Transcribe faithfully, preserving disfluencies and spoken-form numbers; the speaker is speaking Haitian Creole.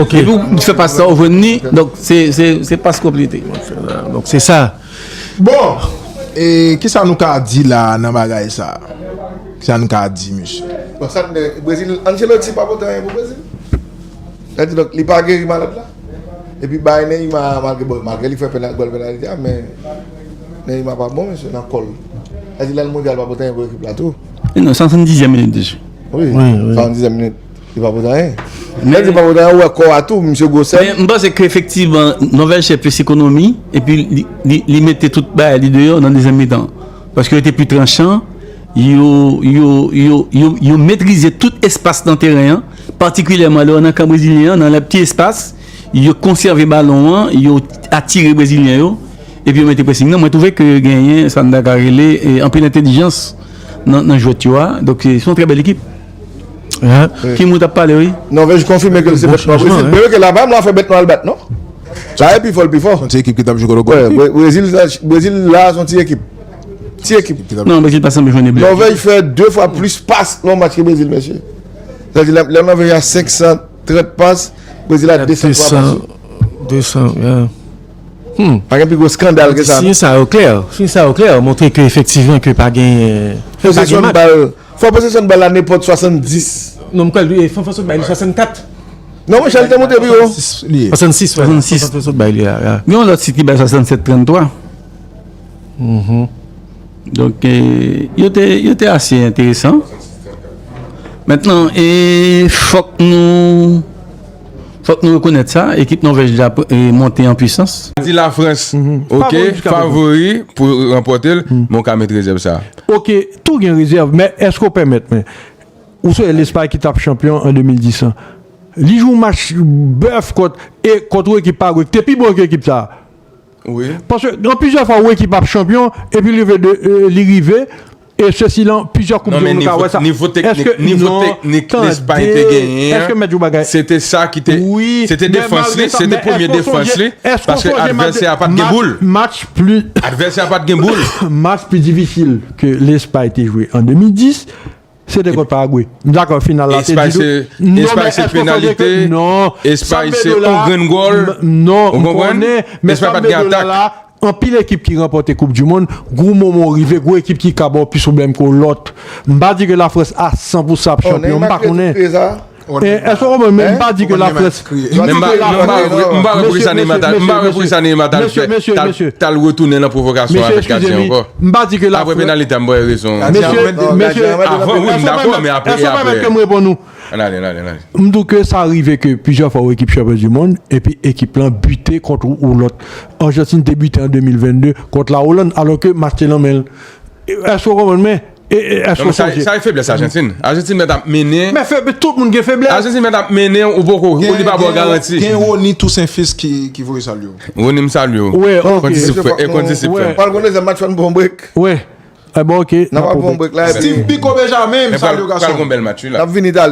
Ok. Epi ou fè pas sa, ou jwenn li. Donk, se, se, se pas konplete. Donk, se sa. Bon, e kisa nou ka di la nan bagay sa? Kisa nou ka di, mesye? Bon, sa n de Brezil, Ancelotti pa pote anyen pou Brezil. Sa di, donk, li pa geri malad la. Epi bay Neymar, malgre, bon, malgre li fè pena, gòl penalite a, men Neymar pa bon, mesye, nan kò l. Sa di, lè l mondyal pa pote anyen pou ekip la tou. E non, swasanndizyèm minit deja. Wi, swasanndizyèm minit. Li pa pote anyen. Lè l di pa pote anyen, ou wè kò a tou, misye gwosè. Men m panse ke efektivman, Nòvèj fè plis ekonomi, epi li, li, li mete tout bagay li deyò nan dezyèm mitan. Paske yo te pi tranchan, yo, yo, yo, yo, yo metrize tout espas nan teren an, patikilyèman lè yo nan kan brezilyen an, nan lè pti espas, yo konsève balon an, yo atire brezilyen yo, epi yo mete presing nan. Mwen twouve ke genyen sa n ta ka rele e, anpil entèlijans nan, nan jwèt yo a. Donk, se yon trè bèl ekip. Ki moun t ap pale, wi? Nòvèj konfime ke l se bèt nwa Brezil. Men ke la pa m la fè bèt nwa al bat, non? Sa e pi fò, l pi fò. Se yon ti ekip ki t ap jwe gwo gwo. Brezil, Brezil la, se yon ti ekip. Ti ekip. Non, Brezil pa sanble jwenn bèl. Nòvèj fè de fwa plis pas nan yon match ke Brezil, mesye. Sa di, lè Nòvèj a senk san trant pas, Brezil a de san twa pas. De san, yeah. Pa gen pi gwo skandal ke sa. Siy sa yo klè. Siy sa yo klè. Montre ke efektivman ke pa gen, pa gen Posesyon match. Bal, fò posesyon bal la nenpòt swasanndis. Non, m kwè, e, Fran Franso bay li swasannkat. Non, monchè, li te monte pi wo. Li ye. Swasannsis, swasannsis. Fran Franso bay li a, a. Gen yon lòt sit ki bay swasannsèt tranntwa. Donk, e, yo te, yo te ase enteresan. Mentnan, e, fòk nou, fòk nou rekonèt sa, ekip Nòvèj la e, monte an pwisans. Di Lafrans, ok, favori pou ranpòte l, men w ka met rezèv sa. Ok, tou gen rezèv, men èske w pèmèt mwen? Ou sonje Lespay ki t ap chanpyon an de mil dis lan. Li jwe yon match bèf kont, e kont yon ekip Paragwe ki te pi bon ke ekip sa. Wi. Paske gen plizyè fwa yon ekip ap chanpyon, epi li rive de, e, li rive, e sesi lan, plizyè koup di mond nou ka wè sa. Nivo teknik, nivo teknik Lespay te genyen an, se te sa ki te, se te defans li, se te premye defans li, paske advèsè a pa t gen boul. Match pli, advèsè a pa t gen boul. Match pli difisil ke Lespay te jwe an de mil dis, se te kont Paragwe. M dakò, final la te di tou. Espay se penalite. Non, Espay se yon grenn gòl. Non, ou konprann? Espay pa t gen atak. Anpil ekip ki ranpòte koup di mond, gwo moman w rive, gwo ekip ki ka ba w plis pwoblèm ke yon lòt. M pa di ke Lafrans a san pou san ap chanpyon, m pa konnen. Èske w konprann? Men m pa di ke Lafrans. Men m pa wè poukisa Neymar t al, m pa wè poukisa Neymar t al fè, t al, t al retounen nan pwovokasyon avèk gadyen ankò. M pa di ke Lafrans. Apre penalite a, m ba w rezon. Mesye, mesye, avan, wi, m dakò, men apre, e apre. Ann ale, ann ale, ann ale. M di w ke sa rive ke plizyè fwa yon ekip chanpyon di mond, epi ekip lan bite kont yon lòt. Ajantin te bite an de mil venn de kont Lawolann, alò ke match te nan men l. Èske w konprann? Men, e, e, èske w sonje? Sa e feblès Ajantin. Ajantin mèt ap mennen. Men feblès, tout moun gen feblès. Ajantin mèt ap mennen, ou poko, ou li pa ba w garanti. Gen Rony Toussaint Fils ki, ki voye salye w. Rony, m salye w. Wi, ok. Konn disip frè, e konn disip frè. Pral konn dezèm match, fò n pran yon brek. Wi. Ebyen, ok. N ap pran yon brek la, epi Steve Biko Benjamin, m salye w, gason. Pral gon bèl match, wi, la. N ap vini talè.